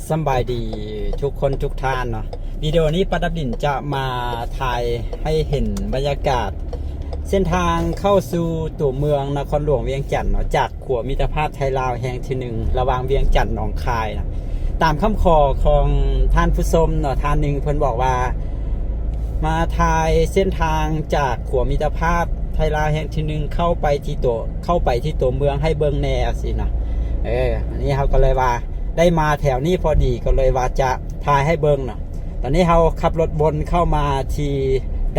ສຳບາຍດີທຸກຄົນທຸກທ່ານເນາະ. ວິດີໂອນີ້ປາດັບດິນຈະມາຖ່າຍໃຫ້ເຫັນບັນຍາກາດເສັ້ນທາງເຂົ້າສູ່ຕົວເມືອງນະຄອນຫຼວງວຽງຈັນເນາະ, ຈາກຂົວມິດຕະພາບໄທລາວແຫ່ງທີໜຶ່ງ ລະຫວ່າງວຽງຈັນໜອງຄາຍນະ. ຕາມຄຳຂໍຂອງທ່ານຜູ້ຊົມເນາະ, ທ່ານໜຶ່ງເພິ່ນບອກວ່າ ມາຖ່າຍເສັ້ນທາງຈາກຂົວມິດຕະພາບໄທລາວແຫ່ງທີໜຶ່ງ ເຂົ້າໄປທີ່ຕົວ ເຂົ້າໄປທີ່ຕົວເມືອງໃຫ້ເບິ່ງແດ່ ຈັ່ງຊີ້ເນາະ. ເອີ ອັນນີ້ເຮົາກໍເລີຍວ່າ ໄດ້ມາແຖວນີ້ພໍດີ ກໍເລີຍວ່າຈະຖ່າຍໃຫ້ເບິ່ງເນາະ. ຕອນນີ້ເຮົາຂັບລົດວົນເຂົ້າມາທີ່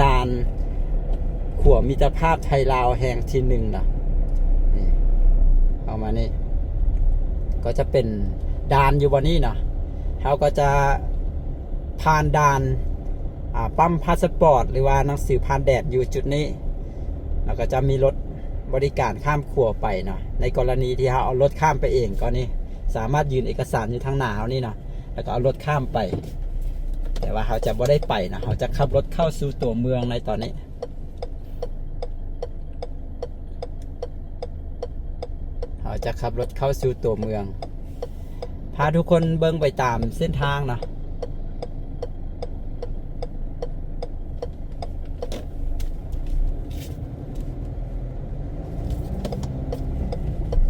ດ່ານຂົວມິດຕະພາບໄທລາວແຫ່ງທີໜຶ່ງເນາະ. ນີ້ ເຂົ້າມານີ້ ກໍຈະເປັນດ່ານຢູ່ບ່ອນນີ້ເນາະ. ເຮົາກໍຈະຜ່ານດ່ານ ອ່າ ປ້ຳພາສປອດ ຫຼືວ່າໜັງສືຜ່ານແດນຢູ່ຈຸດນີ້, ແລ້ວກໍຈະມີລົດບໍລິການຂ້າມຂົວໄປເນາະ. ໃນກໍລະນີທີ່ເຮົາເອົາລົດຂ້າມໄປເອງກໍນີ້ ສາມາດຍື່ນເອກະສານຢູ່ທາງໜ້າເຮົານີ້ເນາະ, ແລ້ວກໍເອົາລົດຂ້າມໄປ. ແຕ່ວ່າເຮົາຈະບໍ່ໄດ້ໄປນະ, ເຮົາຈະຂັບລົດເຂົ້າສູ່ຕົວເມືອງໃນຕອນນີ້. ເຮົາຈະຂັບລົດເຂົ້າສູ່ຕົວເມືອງ, ພາທຸກຄົນເບິ່ງໄປຕາມເສັ້ນທາງເນາະ.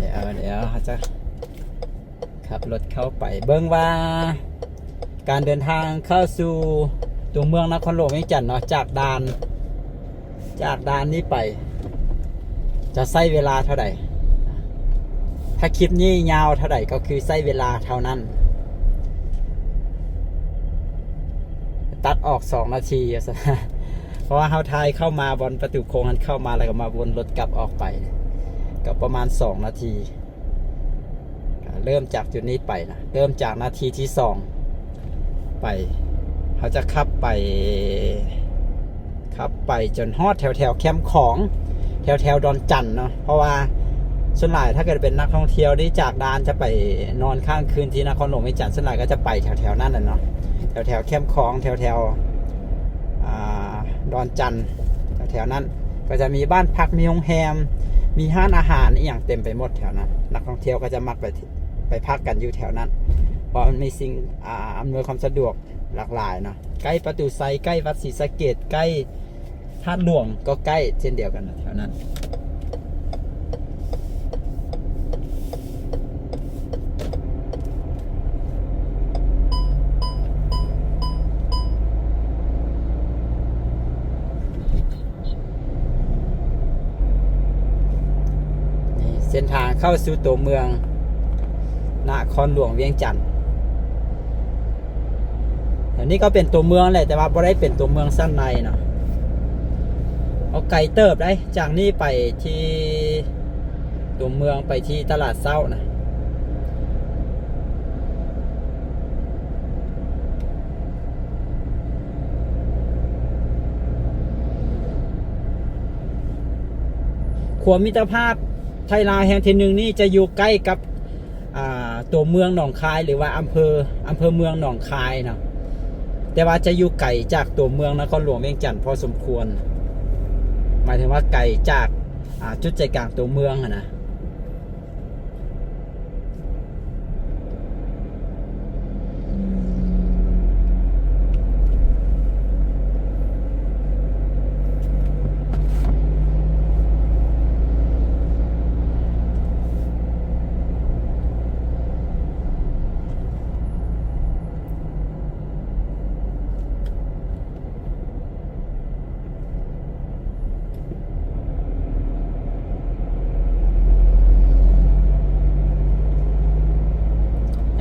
ດຽວ ດຽວເຮົາຈະ ຂັບລົດເຂົ້າໄປເບິ່ງວ່າ ການເດີນທາງເຂົ້າສູ່ຕົວເມືອງນະຄອນຫຼວງວຽງຈັນເນາະ, ຈາກດ່ານ ຈາກດ່ານນີ້ໄປ ຈະໃຊ້ເວລາເທົ່າໃດ? ຖ້າຄລິບນີ້ຍາວເທົ່າໃດ ກໍຄືໃຊ້ເວລາເທົ່ານັ້ນ. ຕັດອອກສອງນາທີ ເພາະວ່າເຮົາຖ່າຍເຂົ້າມາບ່ອນປະຕູໂຄ້ງຫັ້ນ ເຂົ້າມາແລ້ວກໍມາວົນລົດກັບອອກໄປ ກໍປະມານສອງນາທີ. ກະເລີ່ມຈາກຈຸດນີ້ໄປນະ, ເລີ່ມຈາກນາທີທີສອງໄປ. ເຮົາຈະຂັບໄປ ຂັບໄປຈົນຮອດແຖວໆແຄມຂອງ ແຖວໆດອນຈັນເນາະ, ເພາະວ່າສ່ວນຫຼາຍຖ້າເກີດເປັນນັກທ່ອງທ່ຽວນີ້ ຈາກດ່ານຈະໄປນອນຄ້າງຄືນທີ່ນະຄອນຫຼວງວຽງຈັນ, ສ່ວນຫຼາຍກໍຈະໄປແຖວໆນັ້ນແຫຼະເນາະ, ແຖວໆແຄມຂອງ ແຖວໆ ອ່າ ດອນຈັນ ແຖວໆນັ້ນ ກໍຈະມີບ້ານພັກ ມີໂຮງແຮມ ມີຮ້ານອາຫານອີ່ຫຍັງເຕັມໄປໝົດແຖວນັ້ນ. ນັກທ່ອງທ່ຽວກໍຈະມັກໄປ ໄປພັກກັນຢູ່ແຖວນັ້ນ ເພາະມັນມີສິ່ງ ອ່າ ອຳນວຍຄວາມສະດວກຫຼາກຫຼາຍເນາະ, ໃກ້ປະຕູໄຊ, ໃກ້ວັດສີສະເກດ, ໃກ້ທາດຫຼວງກໍໃກ້ເຊັ່ນດຽວກັນນະ ແຖວນັ້ນ. ນີ້ເສັ້ນທາງເຂົ້າສູ່ຕົວເມືອງນະຄອນຫຼວງວຽງຈັນ. ອັນນີ້ກໍເປັນຕົວເມືອງແຫຼະ ແຕ່ວ່າບໍ່ໄດ້ເປັນຕົວເມືອງຊັ້ນໃນເນາະ. ເອົາໄກເຕີບໄດ໋ ຈາກນີ້ໄປທີ່ຕົວເມືອງ ໄປທີ່ຕະຫຼາດເຊົ້ານະ. ຂົວມິດຕະພາບໄທລາວແຫ່ງທີໜຶ່ງນີ້ຈະຢູ່ໃກ້ກັບ ອ່າ ຕົວເມືອງໜອງຄາຍ ຫຼືວ່າອຳເພີ ອຳເພີເມືອງໜອງຄາຍເນາະ, ແຕ່ວ່າຈະຢູ່ໄກຈາກຕົວເມືອງນະຄອນຫຼວງວຽງຈັນພໍສົມຄວນ, ໝາຍເຖິງວ່າໄກຈາກ ອ່າ ຈຸດໃຈກາງຕົວເມືອງຫັ້ນນະ.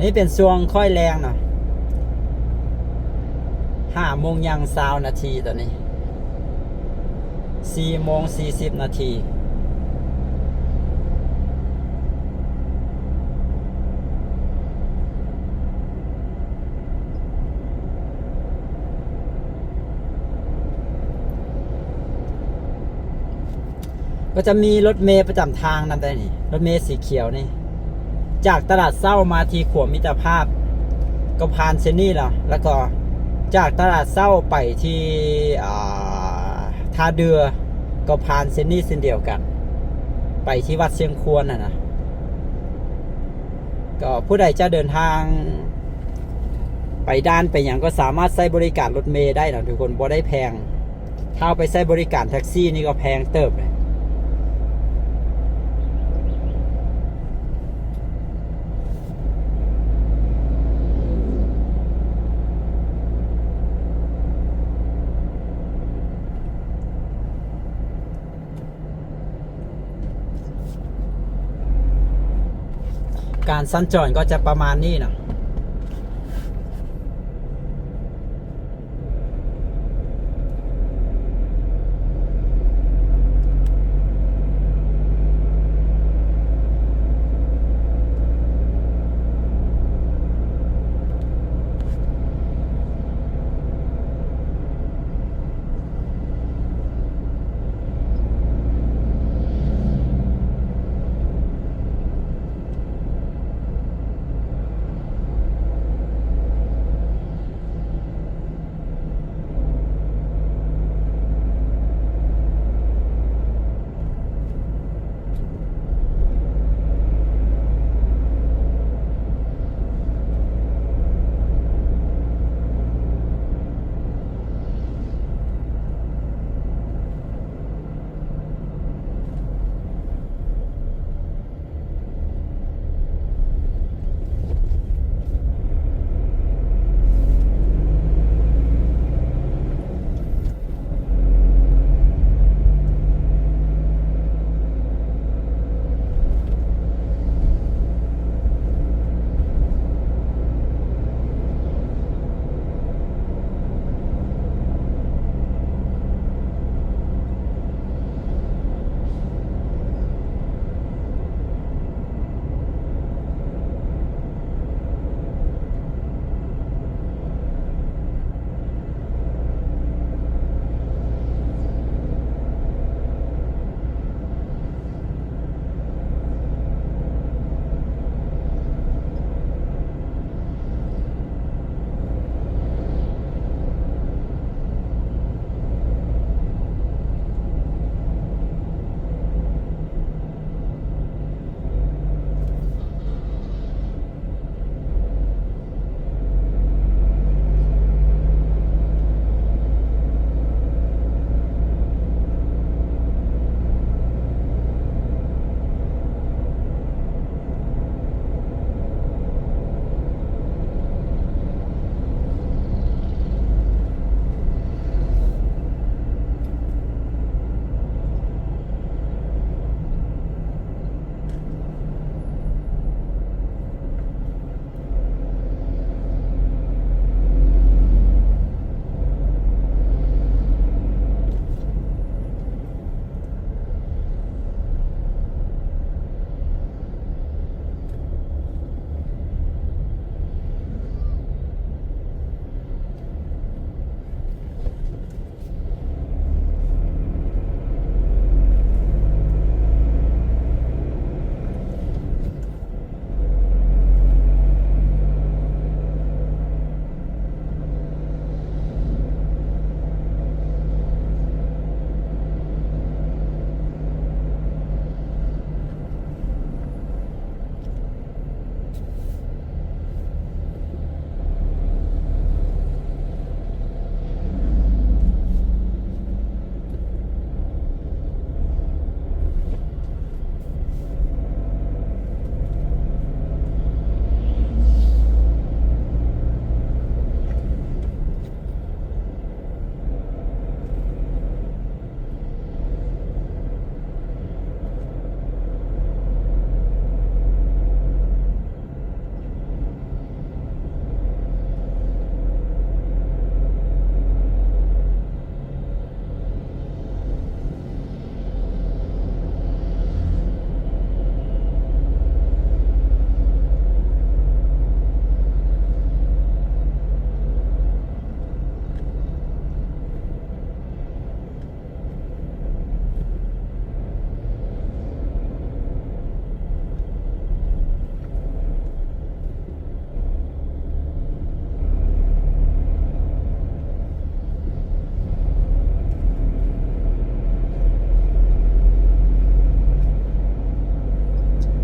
ອັນນີ້ເປັນຊ່ວງຄ້ອຍແລງເນາະ, ຫ້າໂມງຍ່າງຊາວນາທີ ຕອນນີ້ສີ່ໂມງສີ່ສິບນາທີ. ກໍຈະມີລົດເມປະຈຳທາງນຳໄດ໋ນີ້, ລົດເມສີຂຽວນີ້ ຈາກຕະຫຼາດເຊົ້າມາທີ່ຂົວມິດຕະພາບ ກໍຜ່ານເສັ້ນນີ້ແຫຼະ, ແລ້ວກໍຈາກຕະຫຼາດເຊົ້າໄປທີ່ ອ່າ ທ່າເດື່ອ ກໍຜ່ານເສັ້ນນີ້ເຊັ່ນດຽວກັນ ໄປທີ່ວັດຊຽງຄວນຫັ້ນນະ. ກໍຜູ້ໃດຈະເດີນທາງ ໄປດ່ານໄປຫຍັງກໍສາມາດໃຊ້ບໍລິການລົດເມໄດ້ນະທຸກຄົນ, ບໍ່ໄດ້ແພງ. ຖ້າເຮົາໄປໃຊ້ບໍລິການແທັກຊີນີ້ກໍແພງເຕີບເດ. ການສັນຈອນກໍຈະປະມານນີ້ນະ.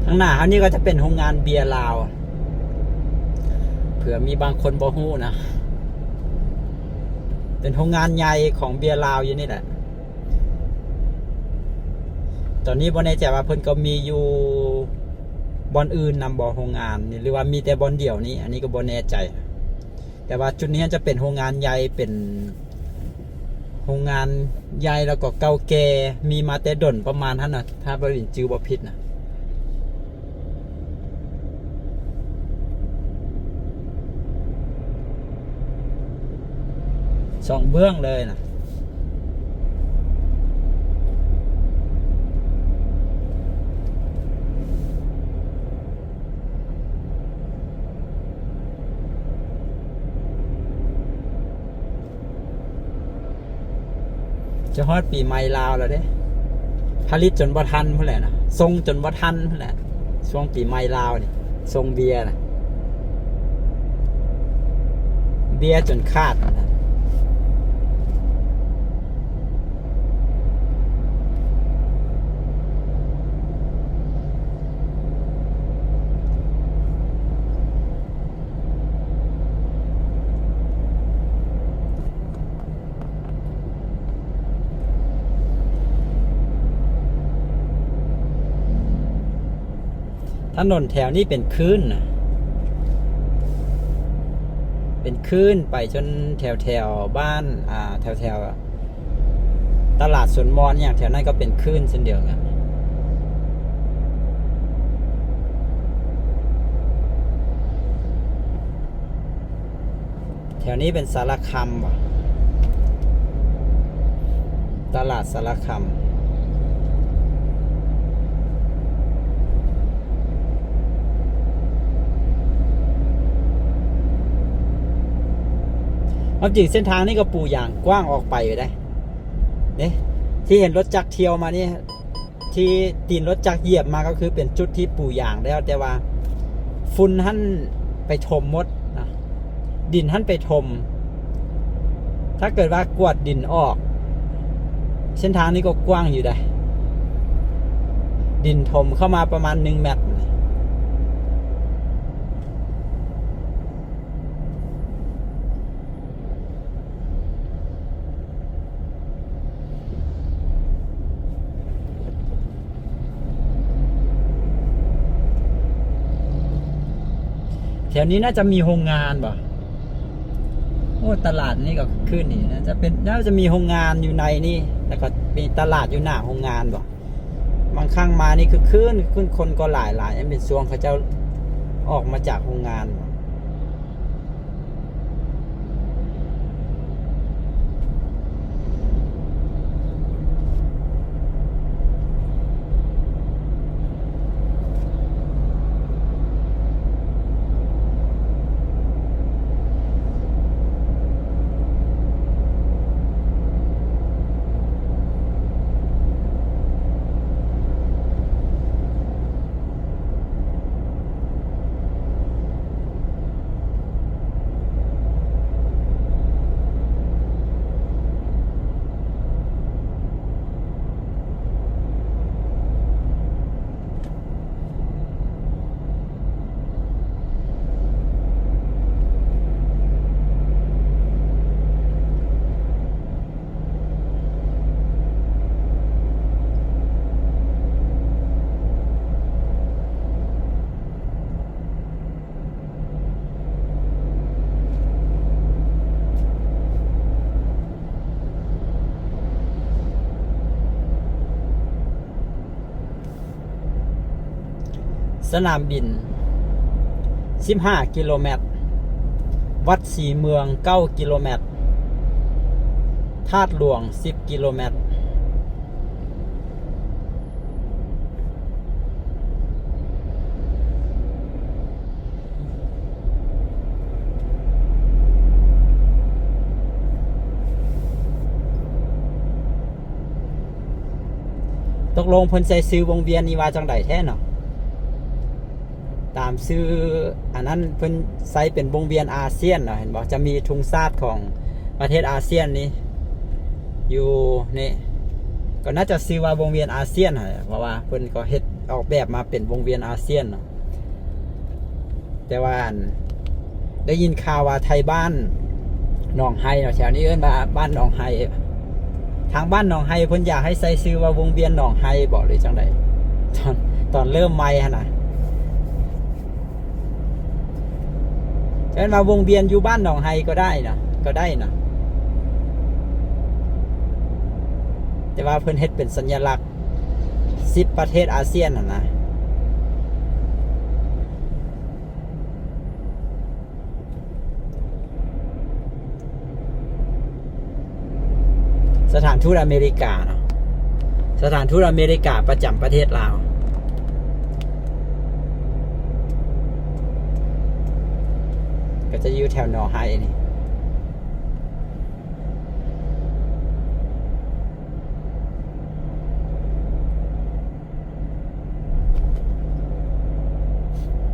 ຂ້າງໜ້າເຮົານີ້ກໍຈະເປັນໂຮງງານເບຍລາວ. ເຜື່ອມີບາງຄົນບໍ່ຮູ້ນະ ເປັນໂຮງງານໃຫຍ່ຂອງເບຍລາວຢູ່ນີ້ແຫຼະ. ຕອນນີ້ບໍ່ແນ່ໃຈວ່າເພິ່ນກໍມີຢູ່ບ່ອນອື່ນນຳບໍ່ ໂຮງງານນີ້ ຫຼືວ່າມີແຕ່ບ່ອນດຽວນີ້ ອັນນີ້ກໍບໍ່ແນ່ໃຈ. ແຕ່ວ່າຈຸດນີ້ຈະເປັນໂຮງງານໃຫຍ່ ເປັນໂຮງງານໃຫຍ່ ແລ້ວກໍເກົ່າແກ່ ມີມາແຕ່ດົນປະມານຫັ້ນນະ ຖ້າບໍ່ລິນຈື່ບໍ່ຜິດນະ. ສອງເບື້ອງເລີຍນະ. ຈະຮອດປີໃໝ່ລາວແລ້ວເດ້ ຜະລິດຈົນບໍ່ທັນພຸ້ນແຫຼະນະ ສົ່ງຈົນບໍ່ທັນພຸ້ນແຫຼະ ຊ່ວງປີໃໝ່ລາວນີ້ ສົ່ງເບຍນະ ເບຍຈົນຂາດນະ. ຖະໜົນແຖວນີ້ເປັນຄື້ນນະ ເປັນຄື້ນໄປຈົນແຖວໆບ້ານ ອ່າ ແຖວໆ ຕະຫຼາດສວນມອນຫຍັງແຖວນັ້ນກໍເປັນຄື້ນເຊັ່ນດຽວກັນ. ແຖວນີ້ເປັນສາລະຄຳບໍ? ຕະຫຼາດສາລະຄຳ. ຄວາມຈິງເສັ້ນທາງນີ້ກໍປູຢາງກວ້າງອອກໄປຢູ່ເດ້ ເດ້ ທີ່ເຫັນລົດຈັກທ່ຽວມານີ້ ທີ່ຕີນລົດຈັກຢຽບມາກໍຄືເປັນຈຸດທີ່ປູຢາງແລ້ວ ແຕ່ວ່າຝຸ່ນຫັ້ນໄປຖົມໝົດນະ ດິນຫັ້ນໄປຖົມ. ຖ້າເກີດວ່າກວາດດິນອອກ ເສັ້ນທາງນີ້ກໍກວ້າງຢູ່ໃດ໋ ດິນຖົມເຂົ້າມາປະມານໜຶ່ງແມັດ. ແຖວນີ້ໜ້າຈະມີໂຮງງານບໍ່? ໂອ້ ຕະຫຼາດນີ້ກໍຄືນນີ້ ໜ້າຈະເປັນ ໜ້າຈະມີໂຮງງານຢູ່ໃນນີ້ ແລ້ວກໍມີຕະຫຼາດຢູ່ໜ້າໂຮງງານບໍ່? ບາງຄັ້ງມານີ້ຄືຄືນ ຄືຄົນກໍຫຼາຍໆ ຍັງເປັນຊ່ວງເຂົາເຈົ້າອອກມາຈາກໂຮງງານ. ສະໜາມບິນສິບຫ້າກິໂລແມັດ, ວັດສີເມືອງເກົ້າກິໂລແມັດ, ທາດຫຼວງສິບກິໂລແມັດ. ຕົກລົງເພິ່ນໃສ່ຊື່ວົງວຽນນີ້ວ່າຈັ່ງໃດແທ້ເນາະ? ຕາມຊື່ອັນນັ້ນເພິ່ນໃສ່ເປັນວົງວຽນອາຊຽນເນາະ ເຫັນບໍ່? ຈະມີທຸງຊາດຂອງປະເທດອາຊຽນນີ້ຢູ່ນີ້ ກໍໜ້າຈະຊື່ວ່າວົງວຽນອາຊຽນຫັ້ນແຫຼະ ເພາະວ່າເພິ່ນກໍເຮັດອອກແບບມາເປັນວົງວຽນອາຊຽນເນາະ. ແຕ່ວ່າອັນ ໄດ້ຍິນຂ່າວວ່າໄທບ້ານໜອງໄຮເນາະ ແຖວນີ້ເອີ້ນວ່າບ້ານໜອງໄຮ. ທາງບ້ານໜອງໄຮເພິ່ນຢາກໃຫ້ໃສ່ຊື່ວ່າວົງວຽນໜອງໄຮບໍ ຫຼືຈັ່ງໃດ? ຕອນ ຕອນເລີ່ມໃໝ່ຫັ້ນນະ ເອີ້ນວ່າວົງວຽນຢູ່ບ້ານໜອງໄຮກໍໄດ້ນະ ກໍໄດ້ນະ ແຕ່ວ່າເພິ່ນເຮັດເປັນສັນຍະລັກສິບປະເທດອາຊຽນຫັ້ນນະ. ສະຖານທູດອາເມລິກາເນາະ ສະຖານທູດອາເມລິກາປະຈຳປະເທດລາວ ກໍຈະຢູ່ແຖວໜອງໄຮນີ້.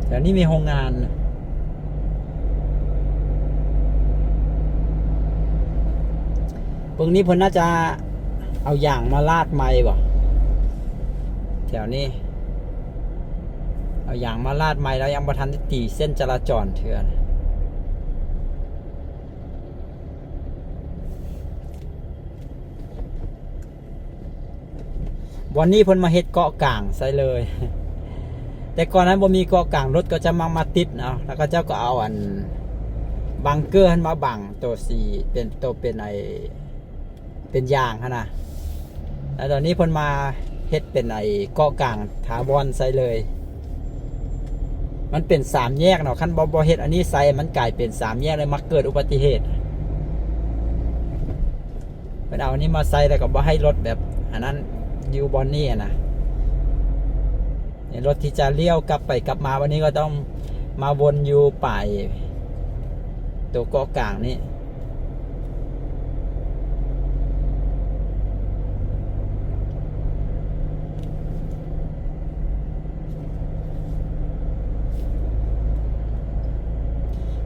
ແຖວນີ້ມີໂຮງງານ ເບິ່ງນີ້ເພິ່ນໜ້າຈະເອົາຢາງມາລາດໃໝ່ບໍ ແຖວນີ້ ເອົາຢາງມາລາດໃໝ່ ແລ້ວຍັງບໍ່ທັນໄດ້ຕີເສັ້ນຈະລາຈອນເທື່ອ. ບ່ອນນີ້ເພິ່ນມາເຮັດເກາະກາງໃສ່ເລີຍ ແຕ່ກ່ອນນັ້ນບໍ່ມີເກາະກາງ ລົດກໍຈະມັກມາຕິດເອົາ ແລ້ວເຂົາເຈົ້າກໍເອົາອັນບັງເກີຫັ້ນມາບັງ ໂຕສີເປັນ ໂຕເປັນໄອ້ ເປັນຢາງຫັ້ນນະ ແລ້ວຕອນນີ້ເພິ່ນມາເຮັດເປັນໄອ້ເກາະກາງຖາວອນໃສ່ເລີຍ. ມັນເປັນສາມແຍກເນາະ ຄັນບໍ່ ບໍ່ເຮັດອັນນີ້ໃສ່ ມັນກາຍເປັນສາມແຍກເລີຍ ມັກເກີດອຸບັດຕິເຫດ. ເພິ່ນເອົາອັນນີ້ມາໃສ່ ແລ້ວກໍບໍ່ໃຫ້ລົດແບບອັນນັ້ນຢູ່ບ່ອນນີ້ຫັ້ນນະ ໃຫ້ລົດທີ່ຈະລ້ຽວກັບໄປກັບມາ ວັນນີ້ກໍຕ້ອງມາວົນຢູ່ປາຍໂຕເກາະກາງນີ້.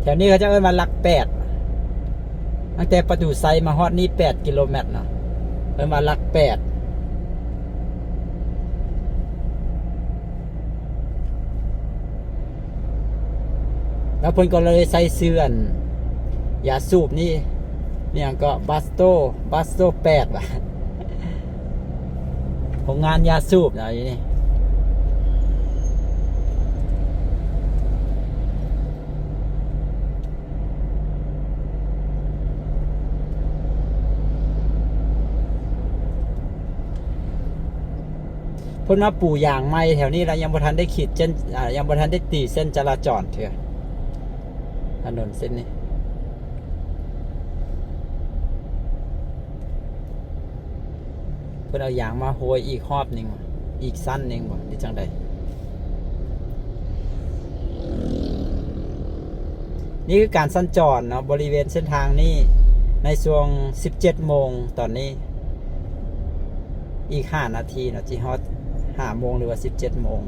ແຖວນີ້ເຂົາເຈົ້າເອີ້ນວ່າຫຼັກແປດ ຕັ້ງແຕ່ປະຕູໄຊມາຮອດນີ້ແປດກິໂລແມັດເນາະ ເອີ້ນວ່າຫຼັກແປດ. ແລ້ວເພິ່ນກໍເລີຍໃສ່ຊື່ອັນຢາສູບນີ້ ອີ່ຫຍັງເກາະ ບັດສະໂຕ ບັດສະໂຕແປດວ່າ ໂຮງງານຢາສູບເນາະຢູ່ນີ້. ເພິ່ນມາປູຢາງໃໝ່ແຖວນີ້ແລ້ວ ຍັງບໍ່ທັນໄດ້ຂີດເສັ້ນ ອາ ຍັງບໍ່ທັນໄດ້ຕີເສັ້ນຈະລາຈອນເທື່ອ ຖະໜົນເສັ້ນນີ້. ເພິ່ນເອົາຢາງມາໂຮຍອີກຮອບໜຶ່ງ ອີກຊັ້ນໜຶ່ງບໍ ຫຼືຈັ່ງໃດ? ນີ້ຄືການສັນຈອນເນາະ ບໍລິເວນເສັ້ນທາງນີ້ ໃນຊ່ວງສິບເຈັດໂມງຕອນນີ້ ອີກຫ້ານາທີເນາະ ຊິຮອດຫ້າໂມງ ຫຼືວ່າສິບເຈັດໂມງ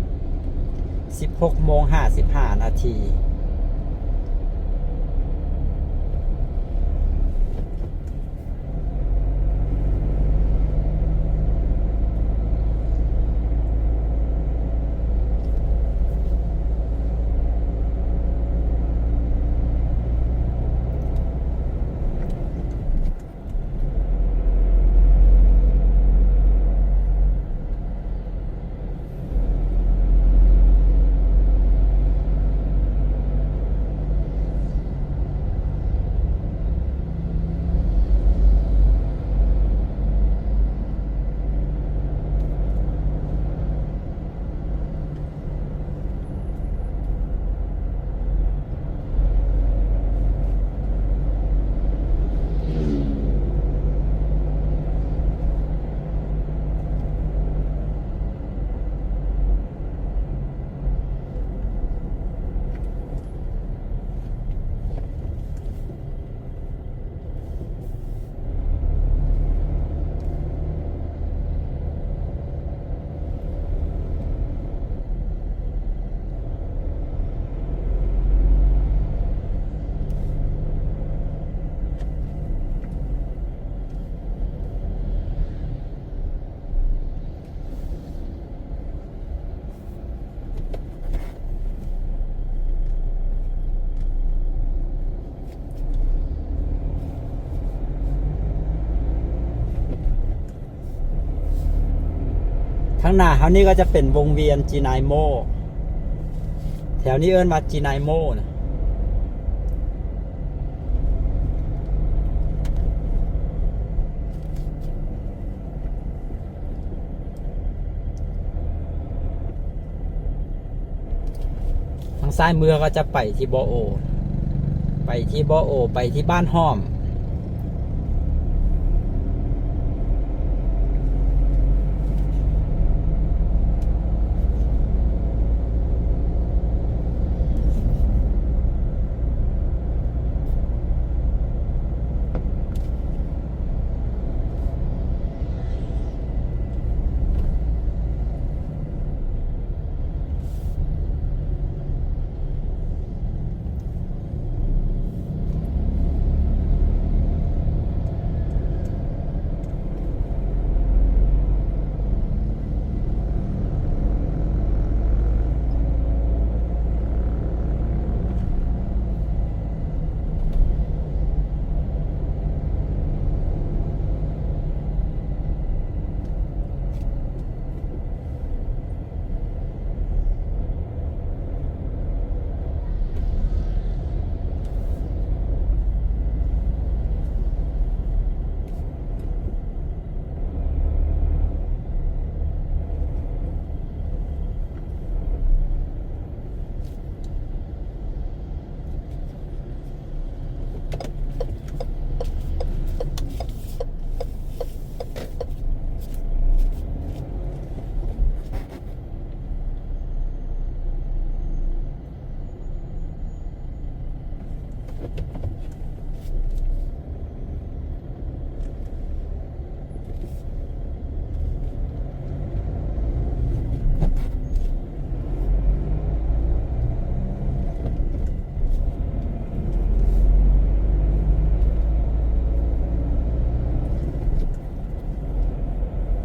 ສິບຫົກໂມງຫ້າສິບຫ້ານາທີ. ເ ທາງໜ້າເຮົານີ້ກໍຈະເປັນວົງວຽນຈີນາຍໂມ ແຖວນີ້ເອີ້ນວ່າຈີນາຍໂມນະ. ທາງຊ້າຍມືເຮົາກໍຈະໄປທີ່ບໍ່ໂອ ໄປທີ່ບໍ່ໂອ ໄປທີ່ບ້ານຫ້ອມ.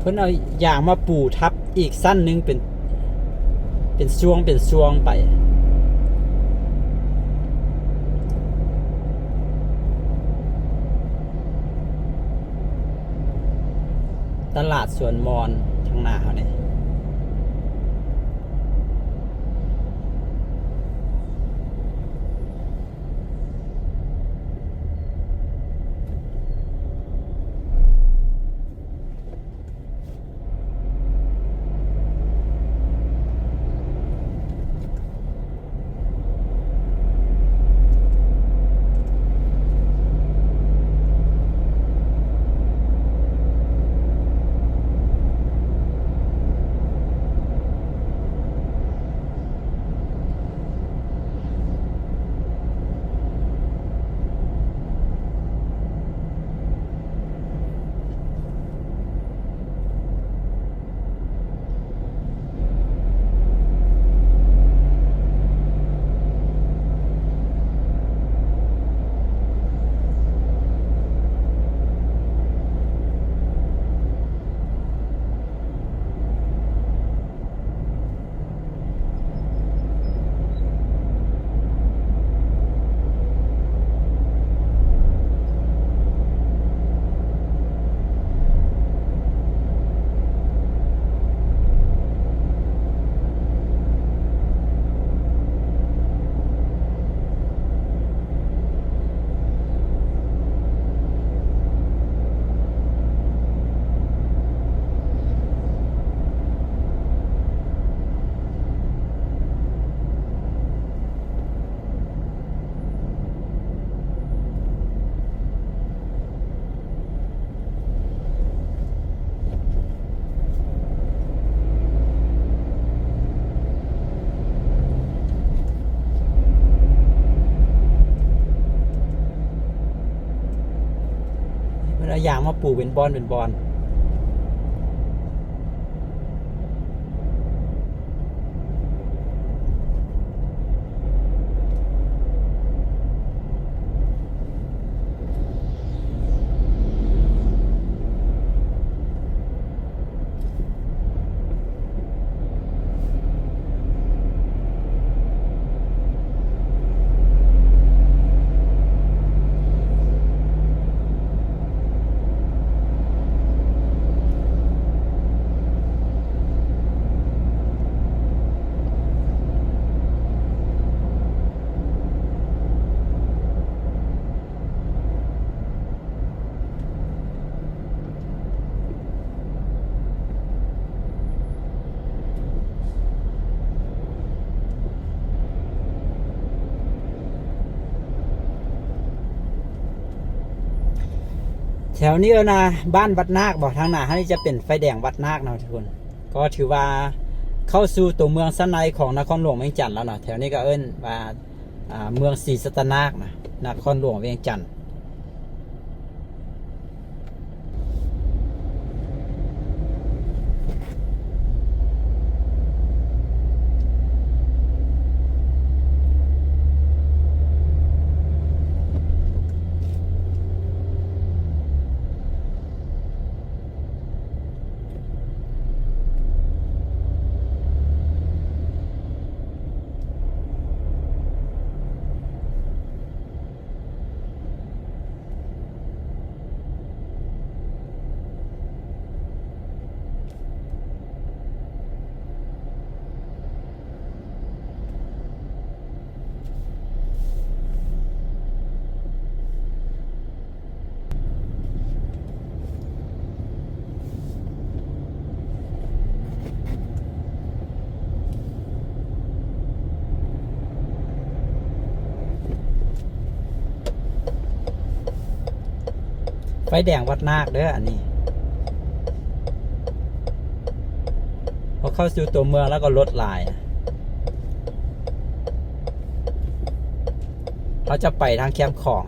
ເພິ່ນເອົາຢາງມາປູທັບອີກຊັ້ນໜຶ່ງເປັນ ເປັນຊ່ວງ ເປັນຊ່ວງໄປ. ຕະຫຼາດສວນມອນທາງໜ້າເຮົານີ້. ເພິ່ນເອົາຢາງມາປູເປັນບ່ອນເປັນບ່ອນ. ເ ແຖວນີ້ເອີ້ນວ່າບ້ານວັດນາກບໍ? ທາງໜ້າເຮົານີ້ຈະເປັນໄຟແດງວັດນາກເນາະທຸກຄົນ. ກໍຖືວ່າເຂົ້າສູ່ຕົວເມືອງຊັ້ນໃນຂອງນະຄອນຫຼວງວຽງຈັນແລ້ວເນາະ. ແຖວນີ້ກໍເອີ້ນວ່າ ອ່າ ເມືອງສີສັດຕະນາກນະ ນະຄອນຫຼວງວຽງຈັນ. ໄຟແດງວັດນາກເດີອັນນີ້. ພໍເຂົ້າສູ່ຕົວເມືອງແລ້ວກໍລົດຫຼາຍ. ເຮົາຈະໄປທາງແຄມຂອງ.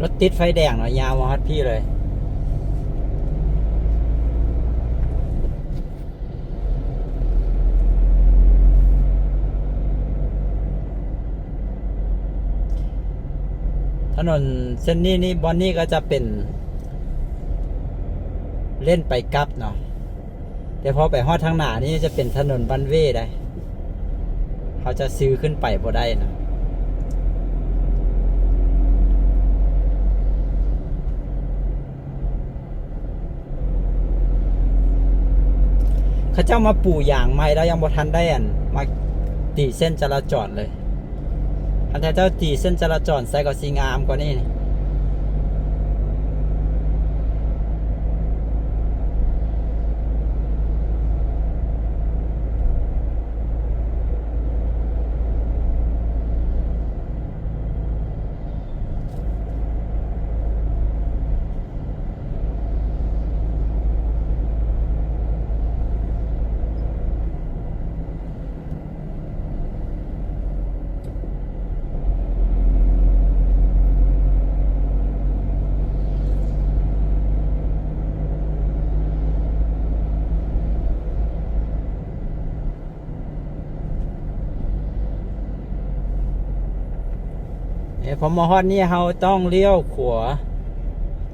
ລົດຕິດໄຟແດງເນາະ ຍາວມາຮອດພີ້ເລີຍ. ຖະໜົນເສັ້ນນີ້ນີ້ ບ່ອນນີ້ກໍຈະເປັນເລນໄປກັບເນາະ. ແຕ່ພໍໄປຮອດທາງໜ້ານີ້ຈະເປັນຖະໜົນວັນເວໃດ໋ ເຮົາຈະຊື້ຂຶ້ນໄປບໍ່ໄດ້ນະ. ເຂົາເຈົ້າມາປູຢາງໃໝ່ແລ້ວ ຍັງບໍ່ທັນໄດ້ອັນ ມາຕີເສັ້ນຈະລາຈອນເລີຍ. ຄັນເຂົາເຈົ້າຕີເສັ້ນຈະລາຈອນໃສ່ກໍຊິງາມກວ່ານີ້. ເອີ ພໍມາຮອດນີ້ເຮົາຕ້ອງລ້ຽວຂວາ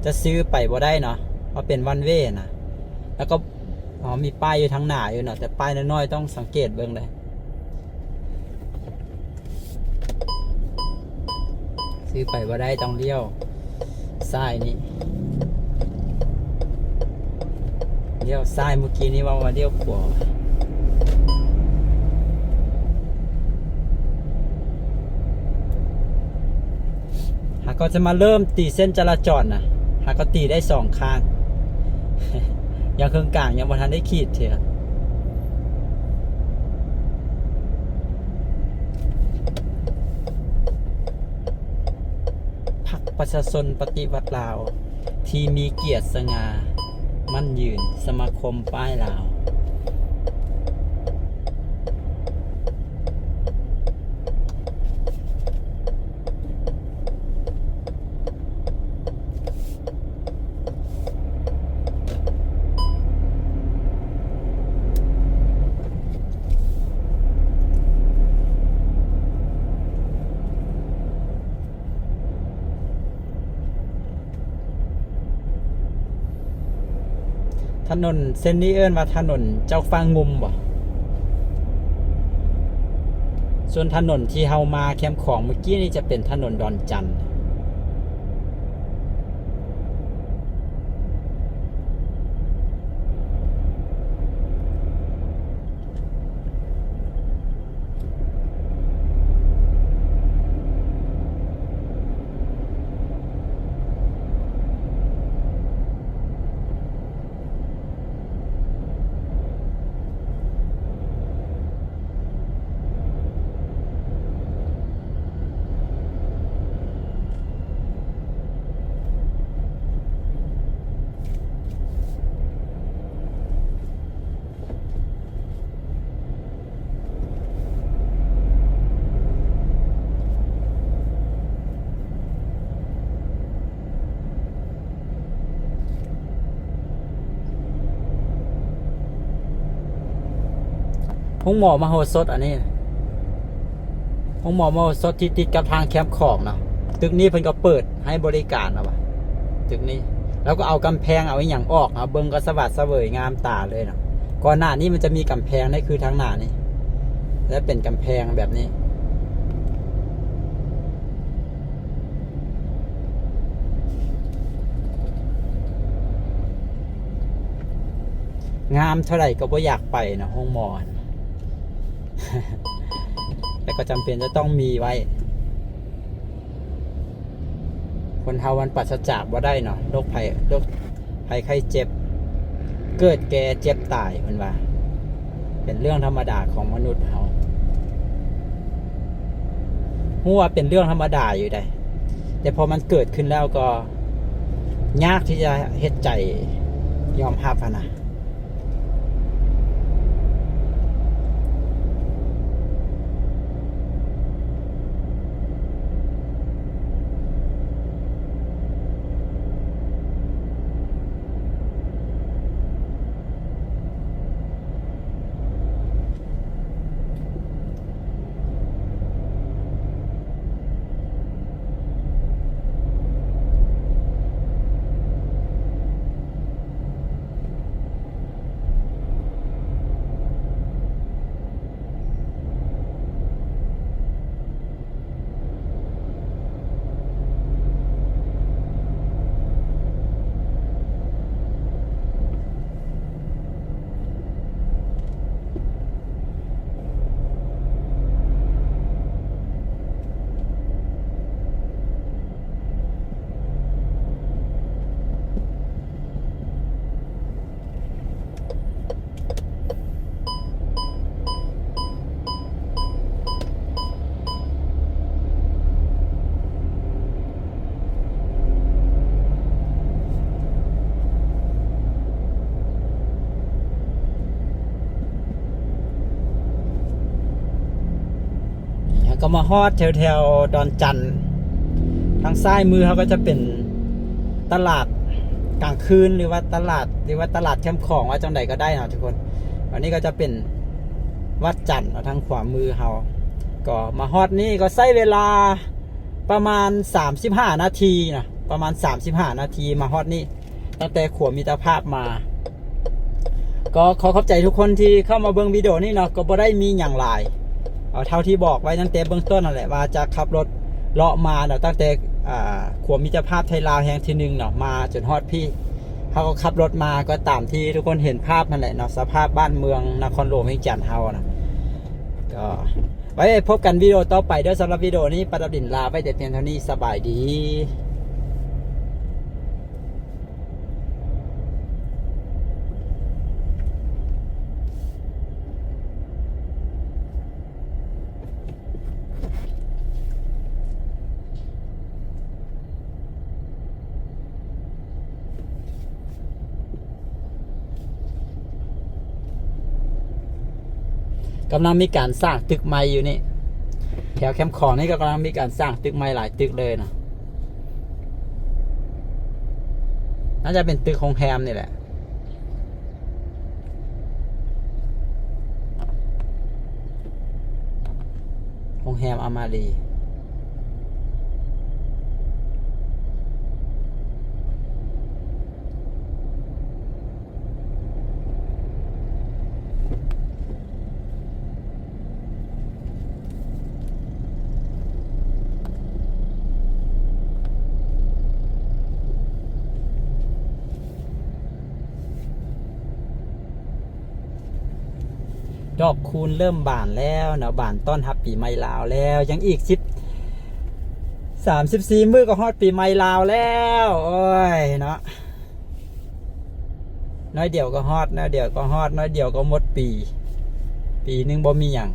ຈະຊື້ໄປບໍ່ໄດ້ເນາະ ເພາະເປັນວັນເວນະ. ແລ້ວກໍ ອໍ ມີປ້າຍຢູ່ທາງໜ້າຢູ່ເນາະ ແຕ່ປ້າຍນ້ອຍໆ ຕ້ອງສັງເກດເບິ່ງເດີ. ຊື້ໄປບໍ່ໄດ້ ຕ້ອງລ້ຽວຊ້າຍນີ້ ລ້ຽວຊ້າຍ. ເມື່ອກີ້ນີ້ເວົ້າວ່າລ້ຽວຂວາ. ຫາກໍຈະມາເລີ່ມຕີເສັ້ນຈະລາຈອນນະ ຫາກໍຕີໄດ້ສອງຂ້າງ ຍັງເຄິ່ງກາງ ຍັງບໍ່ທັນໄດ້ຂີດເທື່ອ. ພັກປະຊາຊົນປະຕິວັດລາວ ທີ່ມີກຽດສະຫງ່າໝັ້ນຍືນ ສະມາຄົມປ້າຍລາວ. ເ ຖະໜົນເສັ້ນນີ້ເອີ້ນວ່າຖະໜົນເຈົ້າຟ້າງຸ່ມບໍ? ສ່ວນຖະໜົນທີ່ເຮົາມາແຄມຂອງເມື່ອກີ້ນີ້ຈະເປັນຖະໜົນດອນຈັນ. ໂຮງໝໍມະໂຫສົດ ອັນນີ້ ໂຮງໝໍມະໂຫສົດທີ່ຕິດກັບທາງແຄມຂອງເນາະ. ຕຶກນີ້ເພິ່ນກໍເປີດໃຫ້ບໍລິການແລ້ວວ່າ ຕຶກນີ້ ແລ້ວກໍເອົາກຳແພງ ເອົາອີ່ຫຍັງອອກເນາະ. ເບິ່ງກໍສະຫວາດສະເຫວີຍງາມຕາເລີຍເນາະ. ກ່ອນໜ້ານີ້ມັນຈະມີກຳແພງ ໃນຄືທາງໜ້ານີ້ ແລະ ເປັນກຳແພງແບບນີ້. ງາມເທົ່າໃດກໍບໍ່ຢາກໄປເນາະ ໂຮງໝໍ ແຕ່ກໍຈຳເປັນຈະຕ້ອງມີໄວ້. ຄົນເຮົາມັນປາສະຈາກບໍ່ໄດ້ເນາະ ໂລກໄພ ໂລກໄພໄຂ້ເຈັບ ເກີດແກ່ເຈັບຕາຍ ເພິ່ນວ່າ ເປັນເລື່ອງທຳມະດາຂອງມະນຸດເຮົາ. ຮູ້ວ່າເປັນເລື່ອງທຳມະດາຢູ່ໃດ ແຕ່ພໍມັນເກີດຂຶ້ນແລ້ວກໍຍາກທີ່ຈະເຮັດໃຈຍອມຮັບຫັ້ນນະ. ແລ້ວກໍມາຮອດແຖວໆດອນຈັນ ທາງຊ້າຍມືເຮົາກໍຈະເປັນຕະຫຼາດກາງຄືນ ຫຼືວ່າຕະຫຼາດ ຫຼືວ່າຕະຫຼາດແຄມຂອງ ວ່າຈັ່ງໃດກໍໄດ້ເນາະທຸກຄົນ. ອັນນີ້ກໍຈະເປັນວັດຈັນເນາະ ທາງຂວາມືເຮົາ. ກໍມາຮອດນີ້ກໍໃຊ້ເວລາປະມານສາມສິບຫ້ານາທີເນາະ ປະມານສາມສິບຫ້ານາທີມາຮອດນີ້. ຕັ້ງແຕ່ຂົວມິດຕະພາບມາ ກໍຂໍຂອບໃຈທຸກຄົນທີ່ເຂົ້າມາເບິ່ງວິດີໂອນີ້ເນາະ. ກໍບໍ່ໄດ້ມີຫຍັງຫຼາຍ ເອົາເທົ່າທີ່ບອກໄວ້ຕັ້ງແຕ່ເບື້ອງຕົ້ນນັ້ນແຫຼະ ວ່າຈະຂັບລົດເລາະມາເນາະ ຕັ້ງແຕ່ ອ່າ ຂົວມິດຕະພາບໄທລາວແຫ່ງທີໜຶ່ງເນາະ ມາຈົນຮອດພີ້. ເຮົາກໍຂັບລົດມາກໍຕາມທີ່ທຸກຄົນເຫັນພາບນັ້ນແຫຼະເນາະ ສະພາບບ້ານເມືອງນະຄອນຫຼວງວຽງຈັນເຮົານະ. ກໍໄວ້ພົບກັນວິດີໂອຕໍ່ໄປເດີ້. ສຳລັບວິດີໂອນີ້ ປະດັບດິນລາໄວ້ແຕ່ພຽງເທົ່ານີ້. ສະບາຍດີ. ກຳລັງມີການສ້າງຕຶກໃໝ່ຢູ່ນີ້ ແຖວແຄມຂອງນີ້ກໍກຳລັງມີການສ້າງຕຶກໃໝ່ຫຼາຍຕຶກເລີຍເນາະ. ໜ້າຈະເປັນຕຶກໂຮງແຮມນີ້ແຫຼະ ໂຮງແຮມອາມາຣີ. ດອກຄູນເລີ່ມບານແລ້ວເນາະ, ບານຕ້ອນຮັບປີໃໝ່ລາວແລ້ວ. ຍັງອີກສິບ ສາມສິບສີ່ມື້ກໍຮອດປີໃໝ່ລາວແລ້ວ. ໂອ້ຍເນາະ, ໜ້ອຍດຽວກໍຮອດ, ໜ້ອຍດຽວກໍຮອດ, ໜ້ອຍດຽວກໍໝົດປີ, ປີໜຶ່ງບໍ່ມີຫຍັງ.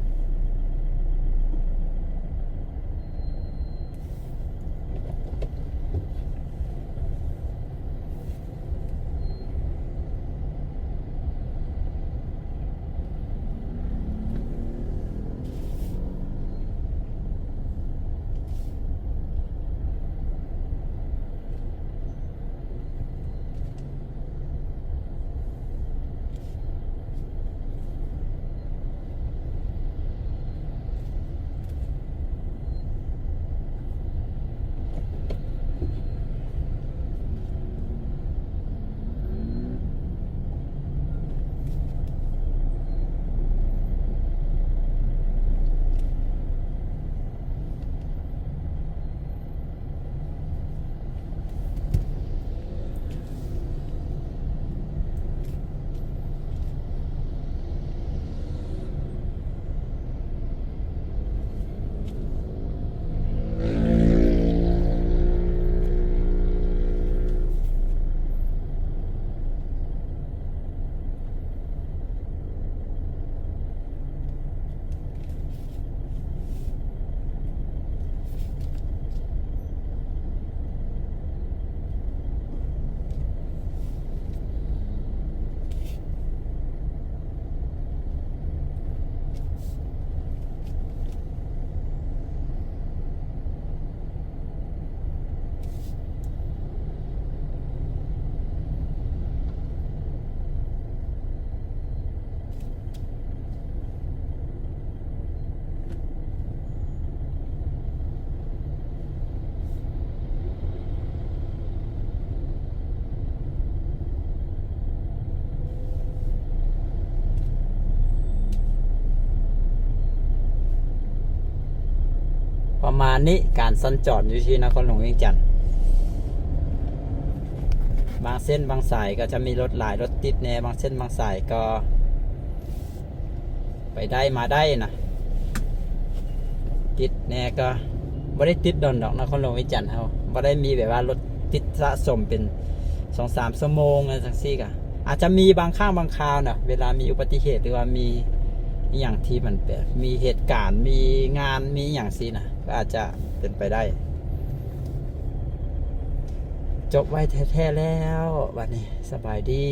ປະມານນີ້ ການສັນຈອນຢູ່ທີ່ນະຄອນຫຼວງວຽງຈັນ. ບາງເສັ້ນບາງສາຍກໍຈະມີລົດຫຼາຍລົດຕິດແດ່, ບາງເສັ້ນບາງສາຍກໍໄປໄດ້ມາໄດ້ນະ, ຕິດແດ່ກໍບໍ່ໄດ້ຕິດດົນດອກ. ນະຄອນຫຼວງວຽງຈັນເຮົາບໍ່ໄດ້ມີແບບວ່າລົດຕິດສະສົມເປັນສອງສາມຊົ່ວໂມງຈັ່ງຊີ້. ກະອາດຈະມີບາງຄັ້ງບາງຄາວນະ, ເວລາມີອຸບັດຕິເຫດ ຫຼືວ່າມີອີ່ຫຍັງທີ່ມັນແບບມີເຫດການ ມີງານ ມີອີ່ຫຍັງຊີ້ນະ, ກໍອາດຈະເປັນໄປໄດ້. ຈົບໄວແທ້ໆແລ້ວ ບັດນີ້ສະບາຍດີ.